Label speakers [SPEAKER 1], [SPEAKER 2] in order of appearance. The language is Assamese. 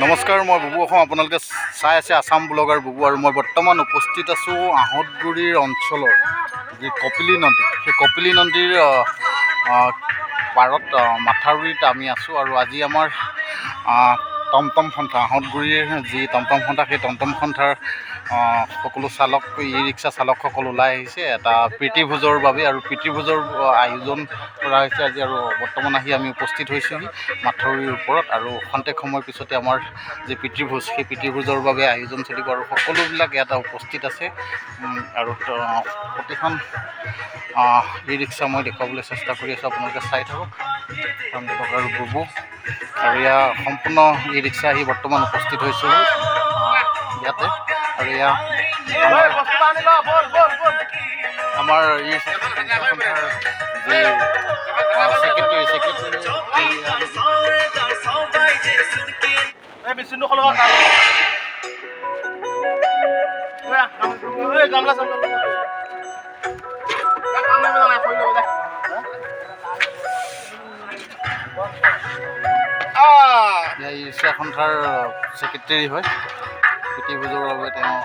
[SPEAKER 1] নমস্কাৰ, মই বুবু অসম। আপোনালোকে চাই আছে আছাম ব্লগাৰ বুবু আৰু মই বৰ্তমান উপস্থিত আছোঁ আহঁতগুৰিৰ অঞ্চলৰ যি কপিলী নদী, সেই কপিলী নদীৰ পাৰত মাথাউৰিত আমি আছোঁ। আৰু আজি আমাৰ টমটম সন্থা, আহঁতগুৰিৰ যি টমটম সন্থা, সেই টমটম সন্থাৰ সকলো চালক, ই ৰিক্সা চালকসকল ওলাই আহিছে এটা প্ৰীতিভোজৰ বাবে। আৰু প্ৰীতিভোজৰ আয়োজন কৰা হৈছে আজি। আৰু বৰ্তমান আহি আমি উপস্থিত হৈছোঁহি মাথাউৰিৰ ওপৰত। আৰু খন্তেক সময়ৰ পিছতে আমাৰ যি প্ৰীতিভোজ, সেই প্ৰীতিভোজৰ বাবে আয়োজন চলিব। আৰু সকলোবিলাক ইয়াত উপস্থিত আছে। আৰু প্ৰতিখন ই ৰিক্সা মই দেখুৱাবলৈ চেষ্টা কৰি আছোঁ, আপোনালোকে চাই থাকক আৰু বুবু। আৰু ইয়াৰ সম্পূৰ্ণ ই ৰিক্সা আহি বৰ্তমান উপস্থিত হৈছোঁহি ইয়াতে। আৰু এয়া আমাৰ ই ৰিক্সা সন্থাৰ যি ছেক্ৰেটেৰী। ই ৰিক্সা সন্থাৰ ছেক্ৰেটেৰী হয়। প্ৰীতিভোজৰ বাবে তেওঁ